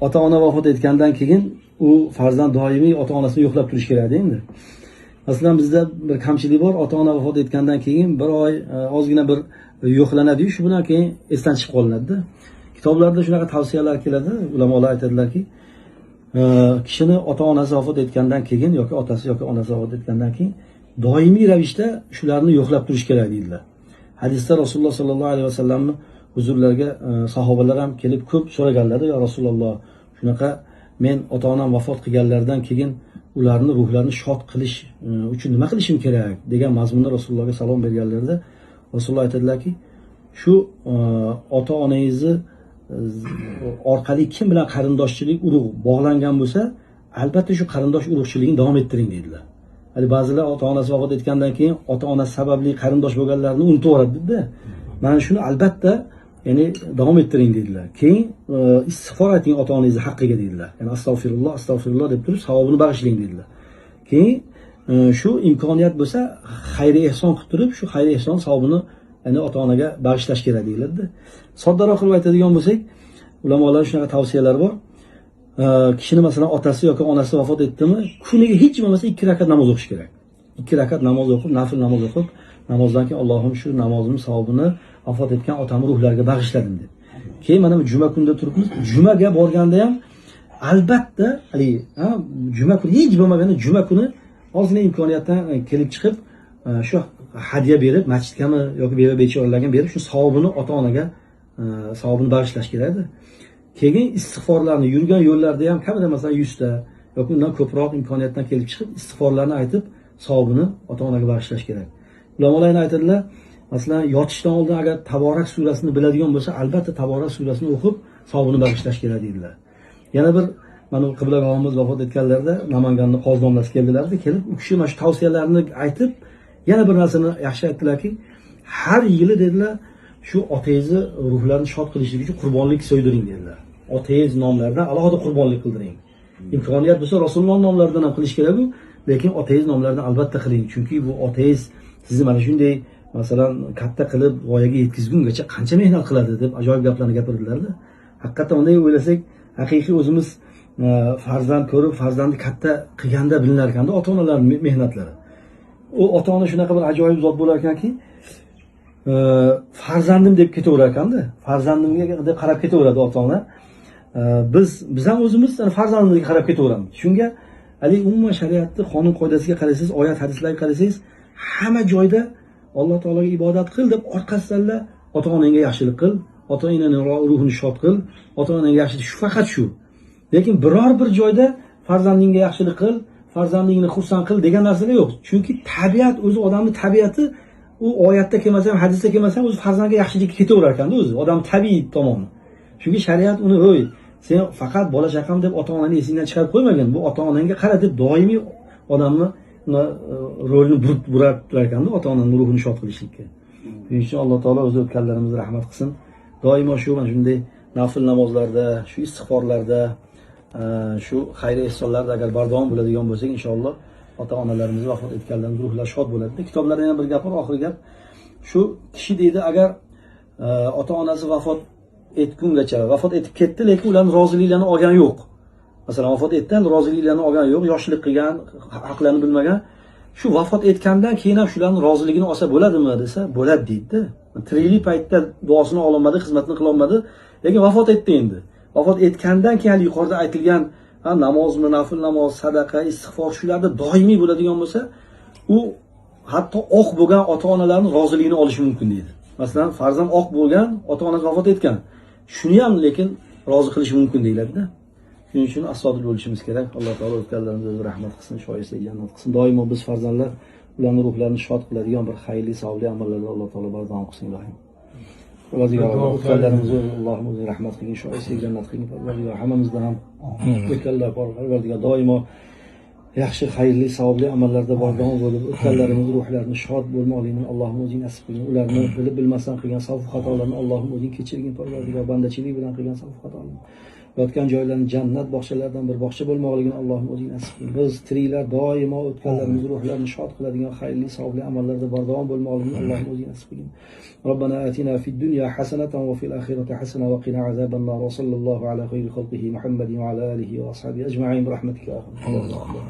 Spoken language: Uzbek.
Ota-ona vafot etgandan keyin u farzand doimiy ota-onasini yo'qlab turish kerak endi. Masalan, bizda bir kamchilik bor, ota-ona vafot etgandan keyin bir oy ozgina bir yo'qlanadi-yu, shu bilan keyin esdan chiqib qolinadi-da. Kitoblarda shunaqa tavsiyalar keladi, ulamolar aytadilarki, kishini ota-onasi vafot etgandan keyin yoki otasi yoki onasi vafot etgandan keyin doimiy ravishda shularni yo'qlab turish kerak deydilar. Hadisda Rasululloh sallallohu alayhi vasallamni huzurlariga sahobalar ham kelib ko'p so'raganlar, "Ya Rasululloh, shunaqa men ota-onam vafot qilganlaridan keyin ularni ruhlarini shod qilish uchun nima qilishim kerak?" degan mazmunda Rasulullohga salom berganlarida Rasululloh aytadilarki, shu ota-onangizni orqali kim bilan qarindoshchilik urug' bog'langan bo'lsa, albatta shu qarindosh urug'chiligini davom ettiring deydilar. Hali ba'zilar ota-onasi vafot etgandan keyin ota-onasi sababli qarindosh bo'lganlarini unutib yuboradi-da. Mana shuni albatta, ya'ni davom ettiring deydilar. Keyin istig'for ayting ota-onangizni haqqiga deydilar. Ya'ni astag'firulloh, astag'firulloh deb turib savobini bag'ishlang deydilar. Keyin shu imkoniyat bo'lsa xayr ehson qilib turib, shu xayr ehson savobini, ya'ni ota-onaga bag'ishlash kerak deyiladi. Soddaroq qilib aytadigan bo'lsak, ulamolar shunaqa tavsiyalar bor. Kishini masalan otasi yoki onasi vafot etdimi, kuniga hech bo'lmasa 2 rakat namoz o'qish kerak. 2 rakat namoz o'qib, nafl namoz o'qib, namozdan keyin Allohim shu namozim savobini vafot etgan otamning ruhlariga bag'ishladim deb. Keyin mana bu juma kunida turibmiz. Jumaga borganda ham albatta haligi, juma kuni hech bo'lmaganda juma kuni ozgina imkoniyatdan kelib chiqib shu hadya berib masjidgami yoki beva bechoralarga berib shu savobini ota-onaga savobini bag'ishlash kerakdi. Keyin istig'forlarni yurgan yo'llarda ham kamida masalan 100 ta yoki undan ko'proq imkoniyatdan kelib chiqib istig'forlarni aytib savobini ota-onaga bag'ishlash kerak. Ulamolar yana aytadilar, masalan yotishdan oldin agar Taborak surasini biladigan bo'lsa, albatta Taborak surasini o'qib savobini bag'ishlash kerak deydilar. Yana bir mana qiblagohimiz vafot etganlarida Namanganning qozi domlasi keldilarda, kelib u kishi mana shu tavsiyalarni aytib, yana bir narsani yaxshi aytdilarki, har yili dedilar, shu otangizni ruhlarini shod qilishlik uchun qurbonlik so'ydiring dedilar. Otangiz nomlaridan alohida qurbonlik qildiring. Imkoniyat bo'lsa Rasululloh nomlaridan ham qilish kerak-ku, lekin otangiz nomlaridan albatta qiling, chunki bu otangiz sizni mana shunday masalan katta qilib voyaga yetkazgungacha qancha mehnat qiladi deb ajoyib gaplarni gapirdilar-da. Haqiqatan unday o'ylasak, haqiqiy o'zimiz farzand ko'rib, farzandni katta qilganda bilinar ekanda ota-onalarning mehnatlari. U ota-ona shunaqa bir ajoyib zot bo'lar ekanki, farzandim deb ketaverar ekanda, farzandimga deb qarab ketaveradi ota-ona. Biz ham o'zimiz farzandimizga qarab ketaveramiz. Shunga hali umuman shariatni qonun qoidasiga qarasangiz, oyat hadislarga qarasangiz, hamma joyda Alloh taologa ibodat qil deb orqasidan ota-onangga yaxshilik qil, ota-onaning ruhini shod qil, ota-onangga yaxshilik, shu faqat shu. Lekin biror bir joyda farzandingga yaxshilik qil, farzandingni xursand qil degan narsalar yo'q. Chunki tabiat o'zi, odamning tabiati u oyatda kelmasa ham, hadisda kelmasa ham o'zi farzandga yaxshilikka ketaverar ekanda o'zi, odam tabiiy tomoni. Chunki shariat uni, "Ey, sen faqat bola chaqam deb ota-onani esingdan chiqarib qo'ymagin, bu ota-onangga qara" deb doimiy odamni rolini burab turar ekanda ota-onaning ruhini shod qilishlikka. Shuning uchun Alloh taolo o'zi o'tganlarimizga rahmat qilsin. Doimo shu mana shunday nafl namozlarda, shu istig'forlarda, shu xayr ehsonlarda agar bardavom bo'ladigan bo'lsak, inshaalloh ota-onalarimiz vafot etganlarning ruhlari shod bo'ladi. Kitoblarda yana bir gap bor, oxirgi gap. Shu kishi deydi, agar ota-onasi vafot etgungacha vafot etib ketdi, lekin ularning roziliklarini olgan yo'q. Masalan, vafot etdi, roziliklarini olgan yo'q, yoshlik qilgan, haqlarini bilmagan. Shu vafot etgandan keyin ham shularning roziligini olsa bo'ladimi desa, bo'ladi deydi. Tiriklik paytda duosini ololmadi, xizmatini qila olmadi, lekin vafot etdi endi. Vafot etgandan keyin hali yuqorida aytilgan namozmi, nafl namoz, sadaqa, istig'for shularda doimiy bo'ladigan bo'lsa, u hatto oq bo'lgan ota-onalarning roziligini olishi mumkin deydi. Masalan, farzand oq bo'lgan, ota-onasi vafot etgan. Shuni ham lekin rozi qilishi mumkin deyiladi-da. Shuning uchun astoydil bo'lishimiz kerak. Alloh taolo o'tganlarimizga o'zi rahmat qilsin, shoyista jannat qilsin. Doimo biz farzandlar ularning ruhlarini shod qiladigan bir xayrli, savobli amallarda Alloh taolo bardavom qilsin, ilohim. O'tganlarimizga Allohim o'zi rahmat qilgin, shoyista jannat qilgin. Parvardigor hammamizda ham o'tganlar bor. Parvardigor doimo yaxshi, xayrli, savobli amallarda bardavom bo'lib, o'tganlarimiz ruhlarini shod bo'lmoqligini Allohim o'zing nasib qilgin. Ularni bilib bilmasdan qilgan sahv xatolarni Allohim o'zing kechirgin, Parvardigor, bandachilik bilan qilgan sahv xatolarni. Yotgan joylarini jannat bog'chalaridan bir bog'cha bo'lmoqligini Allohim o'zing nasib qilgin. Biz tiriklar doimo o'tganlarimiz ruhlarini shod qiladigan xayrli savobli amallarda bardavom bo'lmoqligini Allohim o'zing nasib qilgin. Robbana atina fid dunya hasanatan va fil oxirati hasanatan va qina azabannar. Va sallallohu ala xayri xalqihi Muhammadin va ala alihi va ashabihi ajma'in bi rahmatika ya arhamar rohimin.